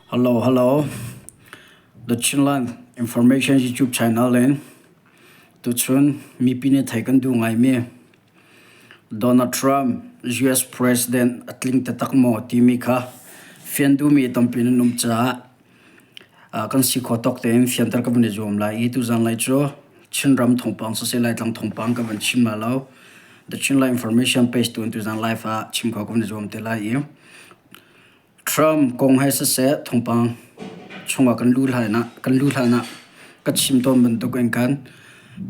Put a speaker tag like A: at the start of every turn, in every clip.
A: Hello, hello. The Chinland Information YouTube channel in tuchun mipi nih theih kan duh ngaimi Donald Trump US President a tling taktak maw timi kha fian duhmi tampi nan um caah kan si khawh tawk tein fianter ka van i zuam lai i tuzan lai cu Chinram thawngpang siseh Laitlang thawngpang ka van chim lai lo. The Chinland Information page tu in tuzan live ah chim khawh ka van i zuam te lai i Trump kong he siseh thawngpang chungah kan luh hlan ah ka chim tawn bantuk in khan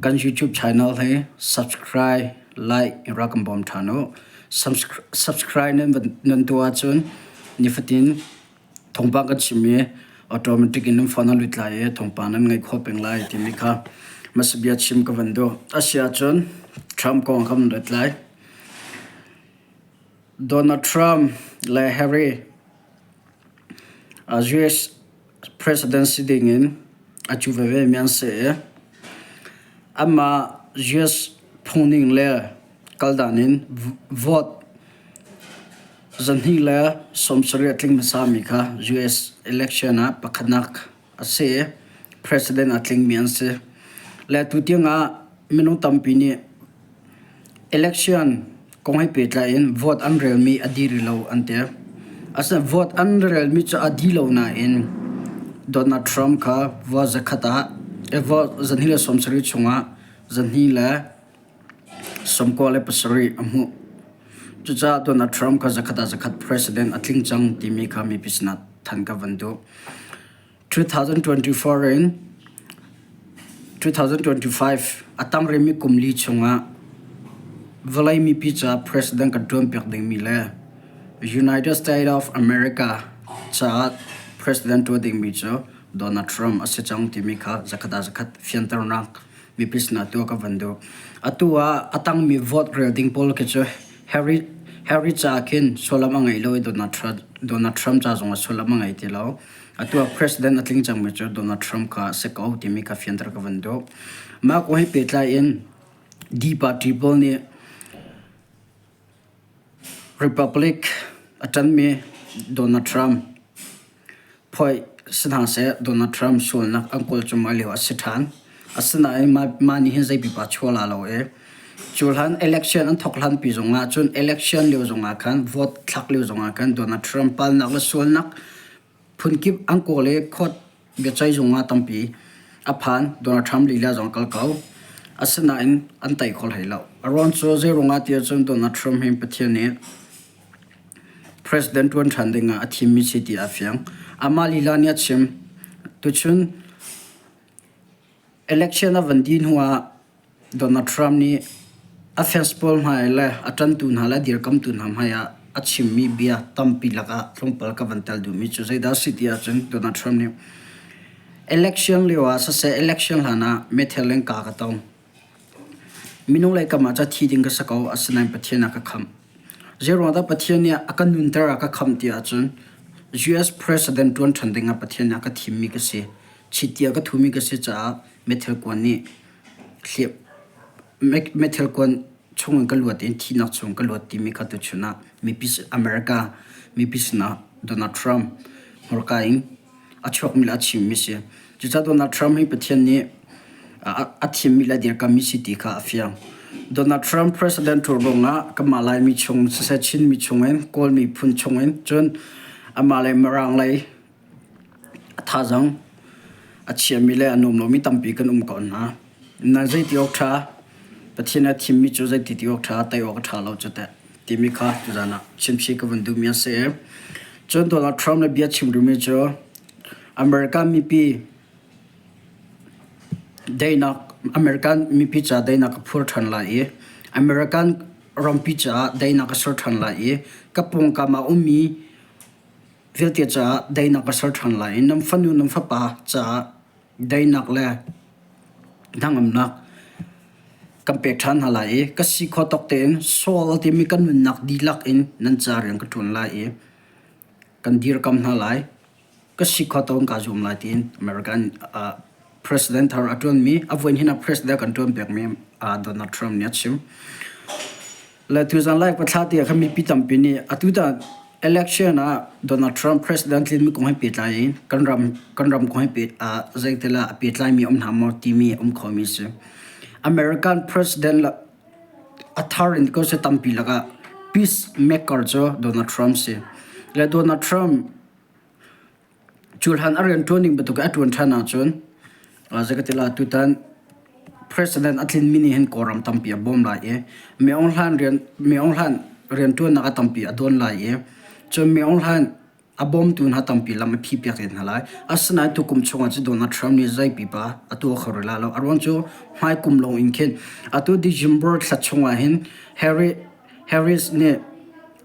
A: kan YouTube channel hi subscribe, like in rak kan bawm ṭhan u. Subscribe nan tuah ahcun nifatin thawngpang kan chim i automatic in nan phone a lut lai i thawngpang nan ngaih khawh peng lai timi kha hmasa bia chim ka van duh. A si ahcun Trump kong kan van rat lai. Donald Trump le Harry US President si dingin a cu veve mi an si i amah US phungning le kaldan in vote 270 a tling hmasa mi kha US election ah pakhatnak a si i President a tlingmi an si. Le tutiang ah minung tampi nih Election kong he pehtlai in vote an relmi a dih rih lo an ti. Asinain vote an relmi cu a dih lo nain Donald Trump kha vote zakhat ah vote 270 chungah 297 a hmuh. Cucaah Donald Trump kha zakhat ah zakhat president a tling cang timi kha mipi sinah thanh ka van duh. 2024 in 2025 a tang rihmi kum li chungah vawlei mipi caah president kan ṭuanpiak dingmi le United States of America caah president ṭuan dingmi cu Donald Trump a si cang timi kha zakhat ah zakhat fianternak mipi sinah tuah ka van duh. Atu ah a tangmi vote rel ding pawl khi cu Harry Harry ca khin sullam a ngei lo i Donald Trump, Donald Trump ca zongah sullam a ngei ti lo. Atu ah president a tling cangmi cu Donald Trump kha a si ko timi kha fianter ka van duh. Mah kong he pehtlai in D party pawl nih Republic a ṭanmi Donald Trump phoih si hna seh Donald Trump sualnak an kawl cuahmah lio a si ṭhan. Asinain mah nih hin zei pipa chuah la lo i cu hlan election an thawk hlanpi zongah cun election lio zongah khan vote thlak lio zongah khan Donald Trump palnak le sualnak Phunkip an kawl i court biaceih zung ah tampi a phan. Donald Trump lila zong a kal ko. Asinain an tei kho hlei lo. A ruang cu zeiruang ah ti ahcun Donald Trump hi Pathian nih President ṭuan ṭhan ding ah a thimmi si ti aa fiang. Amah lila nih a chim. Tuchun election a van dih hnu ah Donald Trump nih a fans pawl hmai le a ṭantu hna le a dirkamtu hna hmaiah a chimmi bia tampi lakah tlawmpal ka van tel duhmi cu zeidah a si ti ahcun Donald Trump nih election lio ah siseh election hlan ah meithal in ka ka tong. Minung lei kam ah ca thi ding ka si ko asinain Pathian a ka khamh. Zeiruang dah Pathian nih a ka nunter a ka khamh ti ahcun US President ṭuan ṭhan ding ah Pathian nih a ka thimmi ka si. Chiti a ka thumi ka si caah meithal kuan nih Meithal kuan chungin ka luat i thihnak chung ka luat timi kha tuchun ah mipi America mipi sinah Donald Trump hmurka in a chuakmi le a chimmi si. Cucaah Donald Trump hi Pathian nih a thimmi le a dirkammi si ti kha a fiang. Donald Trump president tour ruangah kanmah Laimi chung siseh Chinmi chungin Kawl miphun chungin cun amah le Mirang lei A thazaang a chiami le a nuam lomi tampi kan um ko hna. Nain zeiti awk ṭha, Pathian a thimmi cu zeiti ti awk ṭha, tei awk a ṭha lo cu teh timi kha tuzaan ah chimchih ka van duhmi a si. Cun Donald Trump le bia chim duhmi cu America mipi daihnak American mipi ca daihnak ka phur ṭhan lai i American rampi caah daihnak ka ser ṭhan lai i ka pawngkam ah ummi vialte caah daihnak ka ser ṭhan lai i nan fanu nan fapa caah daihnak le hnangamnak kan pek ṭhan hna lai i ka si khawh tawk tein Saul timi kan nunnak dihlak in nan ca rian ka ṭuan lai i kan dirkam hna lai. Ka si khawh tawk in kaa zuam lai tiin American president thar a ṭuanmi a voin hin ah president kan ṭuan pekmi Donald Trump nih a chim. Le tuzan lai ka thla ti ah khan mipi tampi nih atu tah. Election ah Donald Trump president tlinmi kong he pehtlai in kan ram kan ram kong he peh ah zeitil ah a pehtlaimi um hna maw timi um khomi si. American president a thar in ko si tampi lakah peacemaker cu Donald Trump si. Le Donald Trump Cuhlan a rianṭuan ning bantuk in a ṭuan ṭhan ahcun zeikatila tutan president a tlinmi nih hin Kawlram tampi a bawm lai i Mi Aung Hlaing rian Mi Aung Hlaing rianṭuannak a tampi a dawn lai i cun Mi Aung Hlaing a bawmtu hna tampi lam a phihpiak te hna lai. Asinain tukum chungah cu Donald Trump nih zei pipa a tuah kho rih lai lo. A ruang cu hmaikum lawng in khin atu December thla chungah hin Harry Harris nih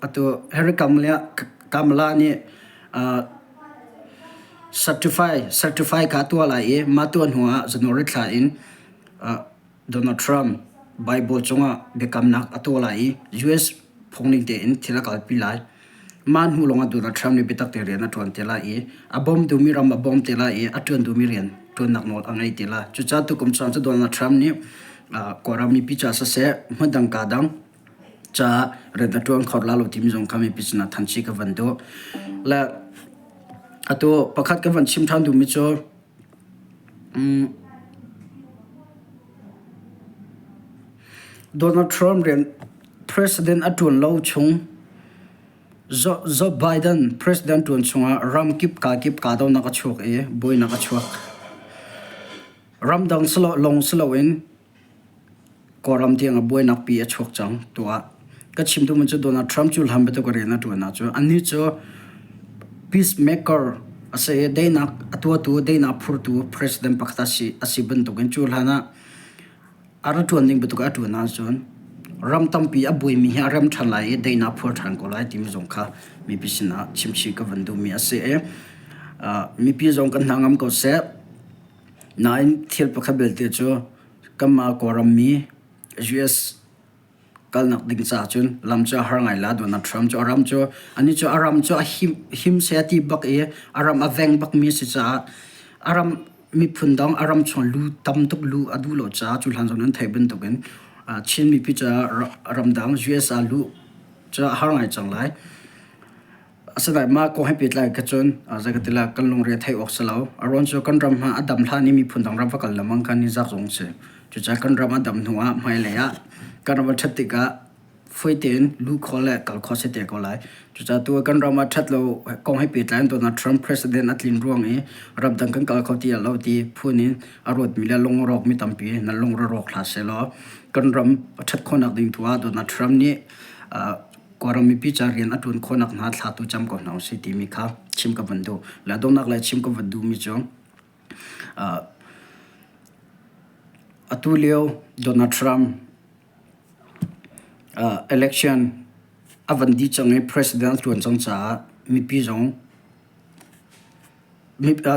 A: atu Harry Kamala, Kamala nih certify certify kha a tuah lai i mah tuah hnuah January thla in Donald Trump Bible cungah biakamnak a tuah lai i US phungning tein thil a kalpi lai. Mah hnu lawngah Donald Trump nih biatak te rian a ṭuan te lai i a bawm duhmi ram a bawm te lai i a ṭuan duhmi rian ṭuannak nawl a ngei te lai. Cucaah tukum chung cu Donald Trump nih Kawlram mipi ca siseh hmun kaa dang caah rian a ṭuan kho la lo timi zong kha mipi sinah thanchi ka van duh. Le atu pakhat ka van chim ṭhan duhmi cu Donald Trump rian president a ṭuan lo chung Joe Biden president ṭuan chungah ramkip kakip kahdohnak a chuak i buainak a chuak. Ramdang lawng si loin Kawlram tiang ah buainak pi a chuak cang tuah. Ka chim duhmi cu Donald Trump cu hlan bantuk a rian a ṭuan ahcun anih cu peacemaker a si i daihnak a tuahtu, daihnak phurtu president pakhat a si, a si bantukin cu hlan ah a ra ṭuan ding bantuk a ṭuan ahcun ram tampi a buaimi hi a rem ṭhan lai i daihnak phur ṭhan ko lai timi zong kha mipi sinah chimchih ka van duhmi a si i mipi zong kan hna ngam ko seh. Nain thil pakhat belte cu kanmah Kawlram mi US kalnak ding caah cun lam cu a har ngai la. Donald Trump cu a ram cu anih cu a ram cu a him, him seh a ti bak i a ram a veng bakmi a si caah a ram miphun dang a ram chung lu tam tuk lu a duh lo caah cu hlan zong nan theih bantukin Chin mipi caah ramdang US ah luh cu a har ngai cang lai. Asinain mah kong he pehtlai kha cun zei ka ti lai kan lungre a theih awk si lo. A ruang cu kan ram hmanh a dam hlan i miphun dang ram va kal lengmang kha nizak zong a si. Cucaah kan ram a dam hnu ah hmailei ah kan ram a ṭhat tikah fawi tein luh khawh le kal khawh si te ko lai. Cucaah tu kan ram a ṭhat lo kong he pehtlai in Donald Trump president a tlin ruang i ramdang kan kal kho ti lo ti phun in a ruatmi le lungrawkmi tampi nan lungre rawk hlah sehlaw kan ram a ṭhat khawhnak ding tu ah Donald Trump nih Kawlram mipi ca rian a ṭuan khawhnak hnga thla tu cam ko hna usih timi kha chim ka van duh. Le donghnak le chim ka van duhmi cu atu lio Donald Trump election a van dih cang i president a ṭuan cang caah mipi zong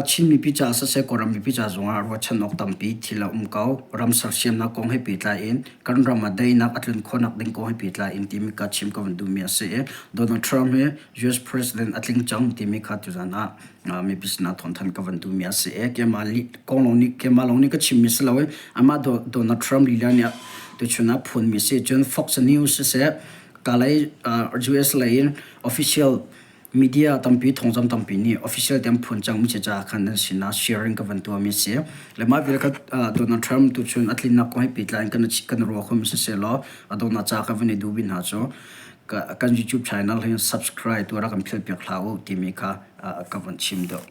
A: Chin mipi caah siseh, Kawlram mipi ca zongah ruahchan awk tampi thil a um ko. Ram sersiamnak kong he pehtlai in kan ram ah daihnak a tlun khawhnak ding kong he pehtlai in timi ka chim ka van duhmi a si i Donald Trump hi US President a tling cang timi kha tuzan ah mipi sinah thawngthanh ka van duhmi a si i keimah kong lawng nih keimah lawng nih ka chimmi si lo i amah Donald Trump lila nih tuchun ah phunmi a si. Cun Fox News siseh, Kalay US lei in official Media tampi thawngzam tampi nih official te an phuan cangmi si caah khan nan sinah sharing ka van tuahmi a si. Le mah vial kha Donald Trump tuchun a tlinnak kong he pehtlai in kan kan ruah khomi siseh law a donghnak ca ka van i duhmi hna cu kan YouTube channel hin subscribe tuah rak kan philh piak hlah u timi kha ka van chim deuh.